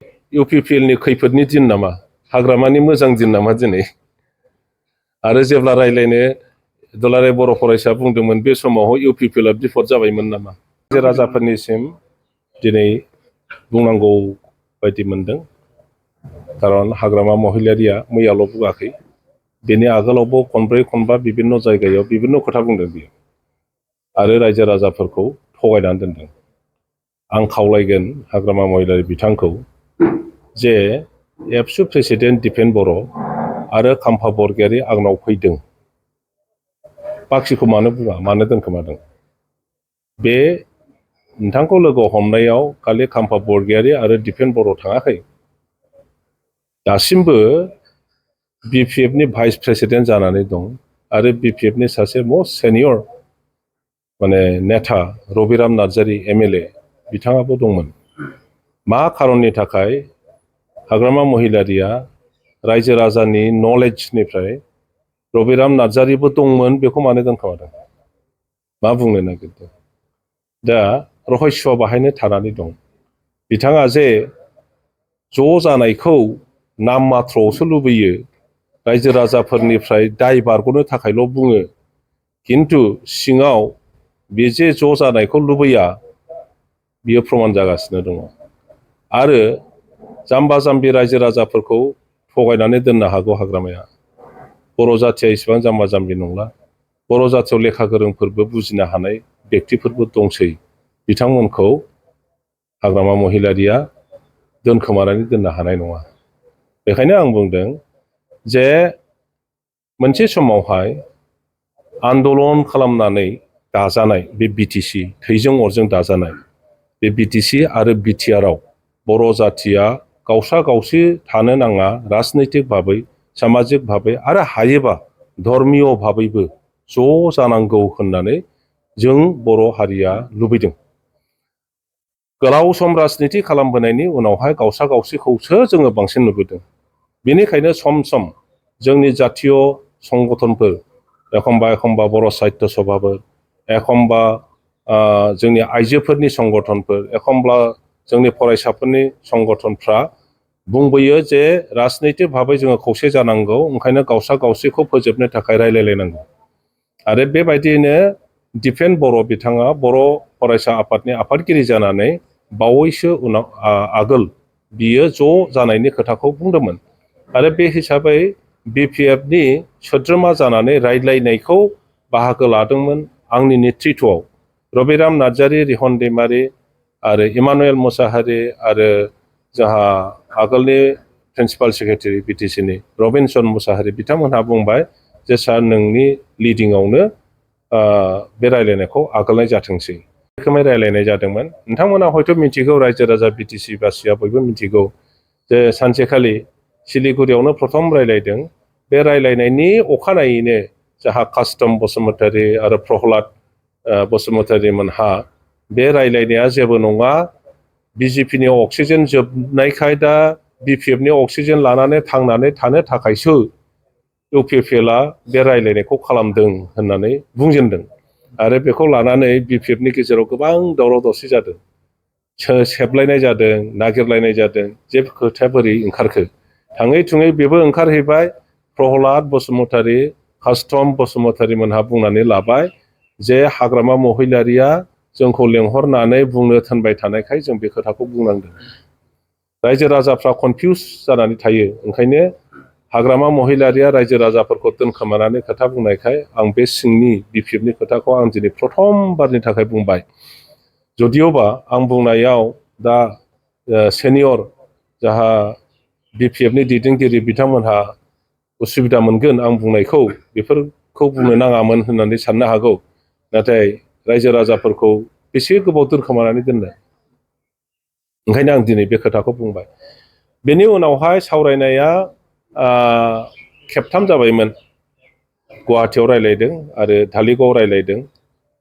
इउपिपिएलनि खैफोदनि दिन नामा हाग्रामानि मोजां दिन नामा दिनै आरो जेब्ला रायलायनो दुलाराय बर' फरायसा बुंदोंमोन बे समाव इउपिपिएलआ बिफद जाबायमोन नामा रायजो राजाफोरनिसिम दिनै बुंनांगौ बायदि मोनदों खारन हाग्रामा महिलारिया मैयाल' बुङाखै बेनि आगोलावबो खनब्रै खनबा बिभिन्न जायगायाव बिभिन्न खोथा बुंदों बियो आरो रायजो राजाफोरखौ थगायनानै दोनदों आं खावलायगोन हाग्रामा महिलारि बिथांखौ जे एबसु प्रेसिडेन्ट दिपेन बर' आरो खाम्फा बरगयारि आंनाव फैदों बाखिखौ मानो बुङा मानो दोनखोमादों बे नोंथांखौ लोगो हमनायाव खालि खाम्फा बरगयारि आरो दिपेन बर' थाङाखै दासिमबो बिपिएफनि भाइस प्रेसिडेन्ट जानानै दं आरो बिपिएफनि सासे मस्ट सेनियर माने नेता रबिराम नार्जारि एमएलए बिथाङाबो दंमोन मा खारननि थाखाय हाग्रामा महिलारिया रायजो राजानि नलेजनिफ्राय रबिराम नार्जारिबो दंमोन बेखौ मानो दोनखोमादों मा बुंनो नागिरदों दा रहस्यआ बाहायनो थानानै दं बिथाङा जे ज' जानायखौ नाम मात्रआवसो लुबैयो रायजो राजाफोरनिफ्राय दाय बारग'नो थाखायल' बुङो खिन्थु सिङाव बे जे ज' जानायखौ लुबैया बियो प्रमान जागासिनो दङ आरो जाम्बा जाम्बि रायजो राजाफोरखौ थगायनानै दोननो हागौ हाग्रामाया बर' जाथिया इसेबां जाम्बा जाम्बि नंला बर' जाथियाव लेखा गोरोंफोरबो बुजिनो हानाय व्यक्तिफोरबो दंसै बिथांमोनखौ हाग्रामा महिलारिया दोनखोमानानै दोननो हानाय नङा बेखायनो आं बुंदों जे मोनसे समावहाय आन्दलन खालामनानै दाजानाय बे बिटिसि थैजों अरजों दाजानाय बे बिटिसि आरो बिटिआरआव बर' जाथिया गावसा गावसि थानो नाङा राजनैतिक भाबै सामाजिक भाबै आरो हायोबा धर्मीय भाबैबो ज' जानांगौ होननानै जों बर' हारिया लुबैदों गोलाव सम राजनिति खालामबोनायनि उनावहाय गावसा गावसिखौसो जोङो बांसिन नुबोदों बेनिखायनो सम सम जोंनि जातीय संगठनफोर एखमबा बर' साहित्य सभाफोर एखमबा जोंनि आइजोफोरनि संगठनफोर एखमब्ला जोंनि फरायसाफोरनि संगठनफ्रा बुंबोयो जे राजनैतिक भाबै जोङो खौसे जानांगौ ओंखायनो गावसा गावसिखौ फोजोबनो थाखाय रायलायलायनांगौ आरो बेबायदियैनो दिपेन बर' बिथाङा बर' फरायसा आफादनि आफादगिरि जानानै बावैसो उनाव आगोल बियो ज' जानायनि खोथाखौ बुंदोंमोन आरो बे हिसाबै बिपिएफनि सोद्रोमा जानानै रायज्लायनायखौ बाहागो लादोंमोन आंनि नेतृत्वआव रबिराम नार्जारि रिहन दैमारि आरो इमानुएल मुसाहारि आरो जोंहा आगोलनि प्रिन्सिपाल सेक्रेटारि बिटिसिनि रबिनसन मुसाहारि बिथांमोनहा बुंबाय जे सार नोंनि लिडिंआवनो बे रायलायनायखौ आगोलनाय जाथोंसै रोखोमै रायलायनाय जादोंमोन नोंथांमोना हयथ' मिथिगौ रायजो राजा बिटिसि बासिया बयबो मिथिगौ जे सानसेखालि सिलिगुरियावनो प्रथम रायलायदों बे रायलायनायनि अखानायैनो जाहा कास्टम बसुमतारी आरो प्रहलाद बसुमतारी मोनहा बे रायलायनाया जेबो नङा बिजेपिनि अक्सिजेन जोबनायखाय दा बिपिएफनि अक्सिजेन लानानै थांनानै थानो थाखायसो इउपिपिएलआ बे रायलायनायखौ खालामदों होननानै बुंजेनदों आरो बेखौ लानानै बिपिएफनि गेजेराव गोबां दावराव दावसि जादों सेबलायनाय जादों नागिरलायनाय जादों जे खोथाया बोरै ओंखारखो थाङै थुङै बेबो ओंखारहैबाय प्रहलाद बसुमतारी कास्टम बसुमतारी मोनहा बुंनानै लाबाय जे हाग्रामा महिलारिया जोंखौ लेंहरनानै बुंनो थिनबाय थानायखाय जों बे खोथाखौ बुंनांदों रायजो राजाफ्रा कनफिउस जानानै थायो ओंखायनो हाग्रामा महिलारिया रायजो राजाफोरखौ दोनखोमानानै खोथा बुंनायखाय आं बे सिंनि बिपिएफनि खोथाखौ आं दिनै प्रथम बारनि थाखाय बुंबाय जदिअबा आं बुंनायाव दा सेनियर जाहा बिपिएफनि दैदेनगिरि बिथांमोनहा उसुबिदा मोनगोन आं बुंनायखौ बेफोरखौ बुंनो नाङामोन होननानै साननो हागौ नाथाय रायजो राजाफोरखौ बेसे गोबाव दोनखोमानानै दोननो ओंखायनो आं दिनै बे खोथाखौ बुंबाय बेनि उनावहाय सावरायनाया खेबथाम जाबायमोन गुवाहाटियाव रायलायदों आरो धालिगावआव रायलायदों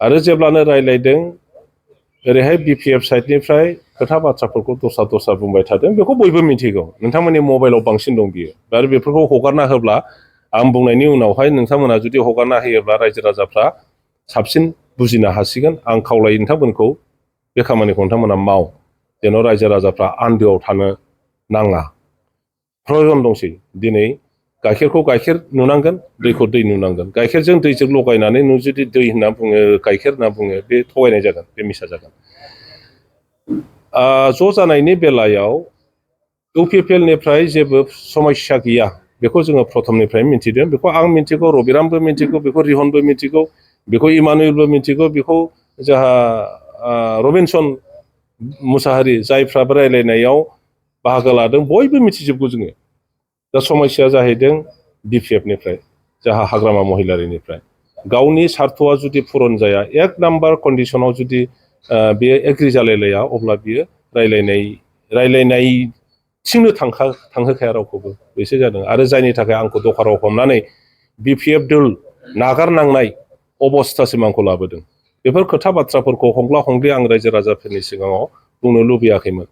आरो जेब्लानो रायलायदों ओरैहाय बिपिएफ साइडनिफ्राय खोथा बाथ्राफोरखौ दस्रा बुंबाय थादों बेखौ बयबो मिथिगौ नोंथांमोननि मबाइलाव बांसिन दं बियो आरो बेफोरखौ हगारना होब्ला आं बुंनायनि उनावहाय नोंथांमोना जुदि हगारना होयोब्ला रायजो राजाफ्रा साबसिन बुजिनो हासिगोन आं खावलायो नोंथांमोनखौ बे खामानिखौ नोंथांमोना माव जेन' रायजो राजाफ्रा आन्दोआव थानो नाङा प्रयजन दंसै दिनै गाइखेरखौ गाइखेर नुनांगोन दैखौ दै नुनांगोन गाइखेरजों दैजों लगायनानै नों जुदि दै होनना बुङो गाइखेर होनना बुङो बे थगायनाय जागोन बे मिसा जागोन ज' जानायनि बेलायाव इउपिपिएलनिफ्राय जेबो समस्या गैया बेखौ जोङो प्रथमनिफ्राय मिन्थिदों बेखौ आं मिन्थिगौ रबिरामबो मिन्थिगौ बेखौ रिहनबो मिन्थिगौ बेखौ इमानुएलबो मिन्थिगौ बेखौ जोंहा रबिनसन मुसाहारि जायफ्राबो रायलायनायाव बाहागो लादों बयबो मिथिजोबगौ जोङो दा समस्याया जाहैदों बिपिएफनिफ्राय जोंहा हाग्रामा महिलारिनिफ्राय गावनि सार्थ'आ जुदि पुरन जाया एक नाम्बार कन्डिसनाव जुदि बेयो एग्रि जालायलाया अब्ला बियो रायलायनायथिंनो थांहोखाया रावखौबो बेसो जादों आरो जायनि थाखाय आंखौ दखाराव हमनानै बिपिएफ दोल नागारनांनाय अबस्थासिम आंखौ लाबोदों बेफोर खोथा बाथ्राफोरखौ हंग्ला हंग्लि आं रायजो राजाफोरनि सिगाङाव बुंनो लुबैयाखैमोन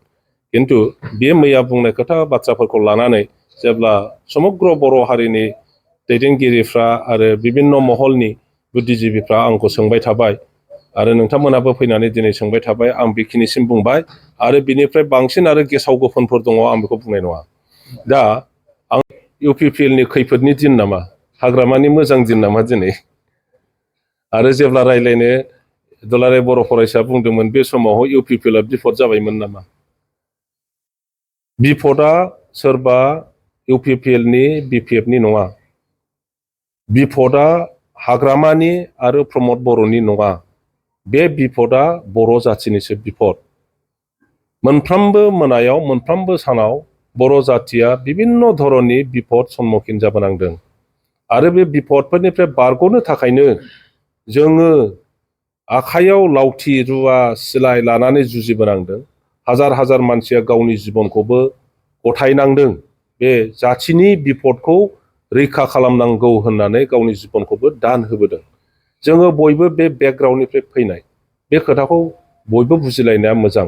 खिन्थु बे मैया बुंनाय खोथा बाथ्राफोरखौ लानानै जेब्ला समग्र बर' हारिनि दैदेनगिरिफ्रा आरो बिभिन्न महलनि बुद्धिजिबिफ्रा आंखौ सोंबाय थाबाय आरो नोंथांमोनाबो फैनानै दिनै सोंबाय थाबाय आं बेखिनिसिम बुंबाय आरो बिनिफ्राय बांसिन आरो गेसाव गोफोनफोर दङ आं बेखौ बुंनाय नङा दा आं इउपिपिएलनि खैफोदनि दिन नामा हाग्रामानि मोजां दिन नामा दिनै आरो जेब्ला रायलायनो दुलाराय बर' फरायसा बुंदोंमोन बे समाव इउपिपिएलआ बिफद जाबायमोन नामा बिफदआ सोरबा इउपिपिएलनि बिपिएफनि नङा बिफदआ हाग्रामानि आरो प्रमद बर'नि नङा बे बिफदआ बर' जाथिनिसो बिफद मोनफ्रोमबो मोनायाव मोनफ्रोमबो सानाव बर' जाथिया बिभिन्न धरननि बिफद सम्मुखीन जाबोनांदों आरो बे बिफदफोरनिफ्राय बारग'नो थाखायनो जोङो आखाइयाव लावथि रुवा सिलाय लानानै जुजिबोनांदों हाजार हाजार मानसिया गावनि जिबनखौबो गथायनांदों बे जाथिनि बिफदखौ रैखा खालामनांगौ होननानै गावनि जिबनखौबो दान होबोदों जोङो बयबो बे बेकग्राउन्डनिफ्राय फैनाय बे खोथाखौ बयबो बुजिलायनाया मोजां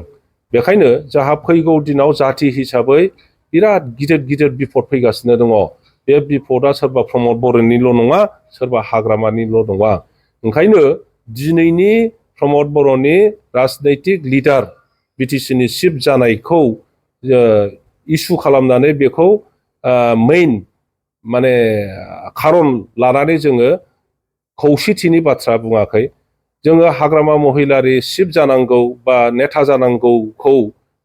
बेखायनो जोंहा फैगौ दिनाव जाथि हिसाबै बिराद गिदिर गिदिर बिफद फैगासिनो दङ बे बिफदआ सोरबा प्रमद बर'निल' नङा सोरबा हाग्रामानिल' नङा ओंखायनो दिनैनि प्रमद बर'नि राजनैतिक लिडार बिटिसिनि चिफ जानायखौ इसु खालामनानै बेखौ मेइन माने खारन लानानै जोङो खौसेथिनि बाथ्रा बुङाखै जोङो हाग्रामा महिलारि चिफ जानांगौ बा नेता जानांगौखौ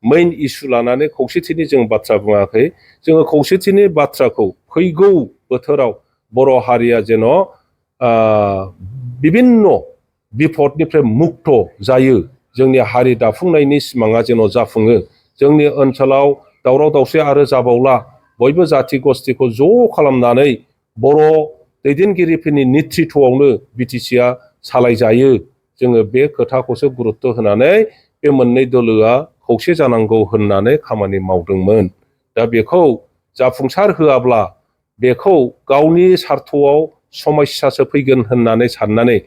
मेइन इसु लानानै खौसेथिनि जों बाथ्रा बुङाखै जोङो खौसेथिनि बाथ्राखौ फैगौ बोथोराव बर' हारिया जेन बिभिन्न बिपदनिफ्राय मुक्त जायो जोंनि हारि दाफुंनायनि सिमाङा जेन जाफुङो जोंनि ओनसोलाव दावराव दावसि आरो जाबावला बयबो जाथि गस्थिखौ ज' खालामनानै बर' दैदेनगिरिफोरनि नेतृत्वआवनो बिटिसिआ सालायजायो जोङो बे खोथाखौसो गुरुत्त होनानै बे मोननै दोलोआ खौसे जानांगौ होननानै खामानि मावदोंमोन दा बेखौ जाफुंसार होआब्ला बेखौ गावनि सार्थ'आव समस्यासो फैगोन होननानै साननानै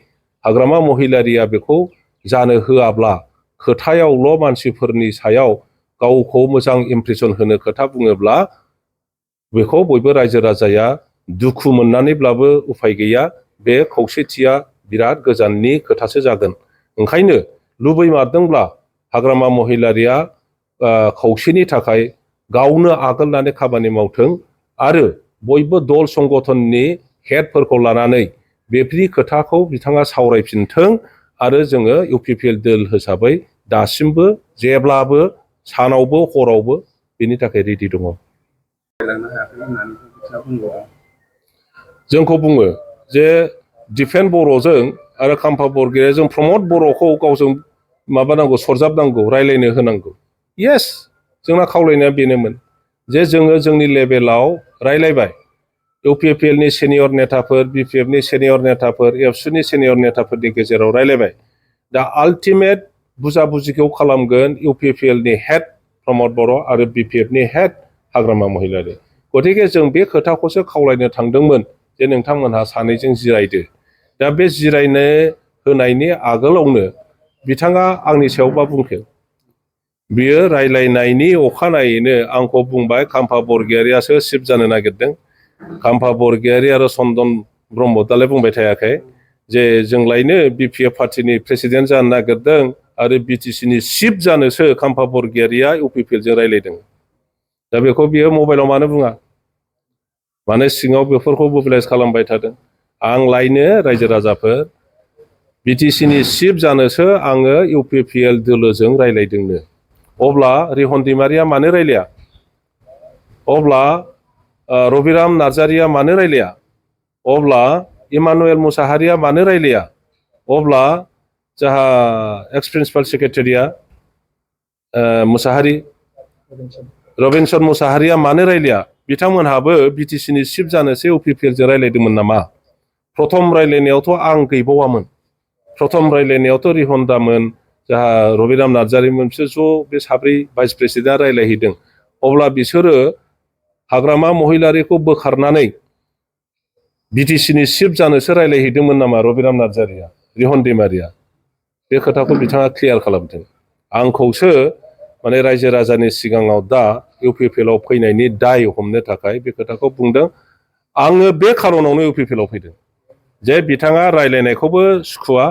हाग्रामा महिलारिया बेखौ जानो होआब्ला खोथायावल' मानसिफोरनि सायाव गावखौ मोजां इमप्रेसन होनो खोथा बुङोब्ला बेखौ बयबो रायजो राजाया दुखु मोननानैब्लाबो उफाय गैया बे खौसेथिया बिराद गोजाननि खोथासो जागोन ओंखायनो लुबैमारदोंब्ला हाग्रामा महिलारिया खौसेनि थाखाय गावनो आगोलनानै खामानि मावथों आरो बयबो दल संगठननि हेडफोरखौ लानानै बेफोरनि खोथाखौ बिथाङा सावरायफिनथों आरो जोङो इउपिपिएल दोल हिसाबै दासिमबो जेब्लाबो सानावबो हरावबो बेनि थाखाय रेडि दङ जोंखौ बुङो जे दिफेन बर'जों आरो खाम्फा बरगयारिजों प्रमद बर'खौ गावजों माबानांगौ सरजाबनांगौ रायलायनो होनांगौ येस जोंना खावलायनाया बेनोमोन जे जोङो जोंनि लेभेलाव रायलायबाय इउपिपिएलनि सेनियर नेताफोर बिपिएफनि सेनियर नेताफोर एबसुनि सेनियर नेताफोरनि गेजेराव रायलायबाय दा आल्टिमेट बुजाबुजिखौ खालामगोन इउपिपिएलनि हेड प्रमद बर' आरो बिपिएफनि हेड हाग्रामा महिलारि गतिके जों बे खोथाखौसो खावलायनो थांदोंमोन जे नोंथांमोनहा सानैजों जिरायदो दा बे जिरायनो होनायनि आगोलावनो बिथाङा आंनि सायाव मा बुंखो बियो रायलायनायनि अखानायैनो आंखौ बुंबाय खाम्फा बरगयारियासो चिफ जानो नागिरदों खाम्फा बरगयारि आरो चन्दन ब्रह्म दालाय बुंबाय थायाखै जे जोंलायनो बिपिएफ पार्टिनि प्रेसिडेन्ट जानो नागिरदों आरो बिटिसिनि चिफ जानोसो खाम्फा बरगयारिया इउपिपिएलजों रायलायदों दा बेखौ बियो मबाइलाव मानो बुङा माने सिङाव बेफोरखौ मोबिलाइज खालामबाय थादों आं लायनो रायजो राजाफोर बिटिसिनि चिफ जानोसो आङो इउपिपिएल दोलोजों रायज्लायदोंनो अब्ला रिहन दैमारिया मानो रायलाया अब्ला रबिराम नार्जारिया मानो रायलाया अब्ला इमानुएल मुसाहारिया मानो रायलाया अब्ला जाहा एक्स प्रिन्सिपाल सेक्रेटारिया मुसाहारि रबिनसन मुसाहारिया मानो रायलाया बिथांमोनहाबो बिटिसिनि चिफ जानोसो इउपिपिएलजों रायलायदोंमोन नामा प्रथम रायलायनायावथ' आं गैबावामोन प्रथम रायलायनायावथ' रिहन्दामोन जाहा रबिराम नार्जारिमोनसो ज' बे साब्रै भाइस प्रेसिडेन्टआ रायलायहैदों अब्ला बिसोरो हाग्रामा महिलारिखौ बोखारनानै बिटिसिनि चिफ जानोसो रायलायहैदोंमोन नामा रबिराम नार्जारिया रिहन दैमारिया बे खोथाखौ बिथाङा क्लियार खालामदों आंखौसो माने रायजो राजानि सिगाङाव दा इउपिपिएलआव फैनायनि दाय हमनो थाखाय बे खोथाखौ बुंदों आङो बे खारनावनो इउपिपिएलआव फैदों जे बिथाङा रायलायनायखौबो सुखुवा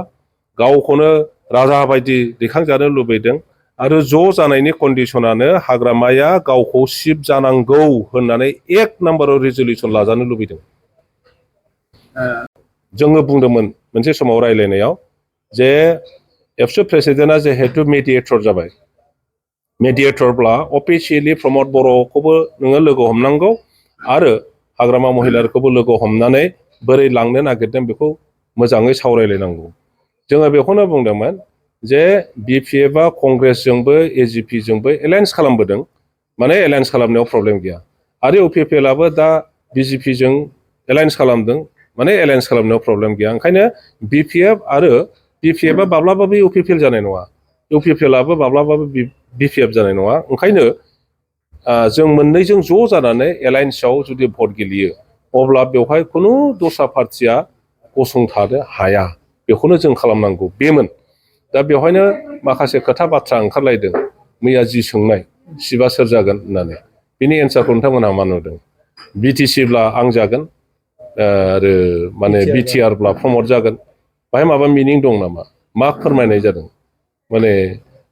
गावखौनो राजा बायदि दैखांजानो लुबैदों आरो ज' जानायनि कन्डिसनानो हाग्रामाया गावखौ चिफ जानांगौ होननानै 1 नाम्बाराव रिजलिउसन लाजानो लुबैदों जोङो बुंदोंमोन मोनसे समाव रायलायनायाव जे एबसु प्रेसिडेन्टआ जिहेतु मेडिएटर जाबाय मेडिएटरब्ला अफिसियेलि प्रमद बर'खौबो नोङो लोगो हमनांगौ आरो हाग्रामा महिलारिखौबो लोगो हमनानै बोरै लांनो नागिरदों बेखौ मोजाङै सावरायलायनांगौ जोङो बेखौनो बुंदोंमोन जे बिपिएफआ कंग्रेसजोंबो एजिपिजोंबो एलायन्स खालामबोदों माने एलायन्स खालामनायाव प्रब्लेम गैया आरो इउपिपिएलआबो दा बिजेपिजों एलायन्स खालामदों माने एलायन्स खालामनायाव प्रब्लेम गैया ओंखायनो बिपिएफ आरो बिपिएफआ माब्लाबाबो इउपिपिएल जानाय नङा इउपिपिएलआबो माब्लाबाबो बिपिएफ जानाय नङा ओंखायनो जों मोननैजों ज' जानानै एलायन्सआव जुदि भट गेलेयो अब्ला बेवहाय खुनु दस्रा पार्टिया गसंथानो हाया बेखौनो जों खालामनांगौ बेमोन दा बेवहायनो माखासे खोथा बाथ्रा ओंखारलायदों मैया जि सोंनाय सिबा सोर जागोन होननानै बिनि एन्सारखौ नोंथांमोनहा मा नुदों बिटिसिब्ला आं जागोन आरो माने बिटिआरब्ला प्रमद जागोन बाहाय माबा मिनिं दं नामा मा फोरमायनाय जादों माने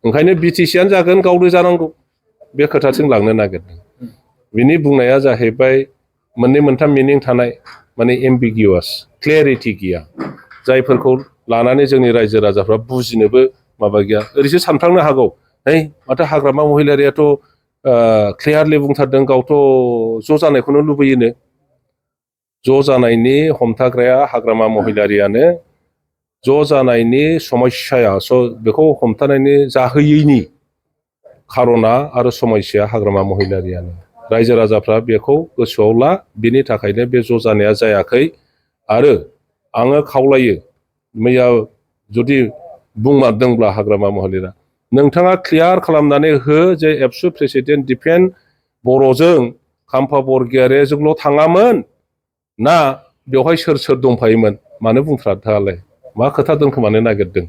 ओंखायनो बिटिसिआनो जागोन गावनो जानांगौ बे खोथाथिं लांनो नागिरदों बिनि बुंनाया जाहैबाय मोननै मोनथाम मिनिं थानाय माने एम्बिगिउवास क्लियारिटि गैया जायफोरखौ लानानै जोंनि रायजो राजाफ्रा बुजिनोबो माबा गैया ओरैसो सानफ्लांनो हागौ है माथो हाग्रामा महिलारियाथ' क्लियारलि बुंथारदों गावथ' ज' जानायखौनो लुबैयोनो ज' जानायनि हमथाग्राया हाग्रामा महिलारियानो ज' जानायनि समस्याया बेखौ हमथानायनि जाहोयैनि खारना आरो समस्याया हाग्रामा महिलारियानो रायजो राजाफ्रा बेखौ गोसोआव ला बिनि थाखायनो बे ज' जानाया जायाखै आरो आङो खावलायो मैया जुदि बुंमारदोंब्ला हाग्रामा महिलारिया नोंथाङा क्लियार खालामनानै हो जे एबसु प्रेसिडेन्ट दिपेन बर'जों खाम्फा बरगयारिजोंल' थाङामोन ना बेवहाय सोर सोर दंफायोमोन मानो बुंथ्राथालाय मा खोथा दोनखोमानो नागिरदों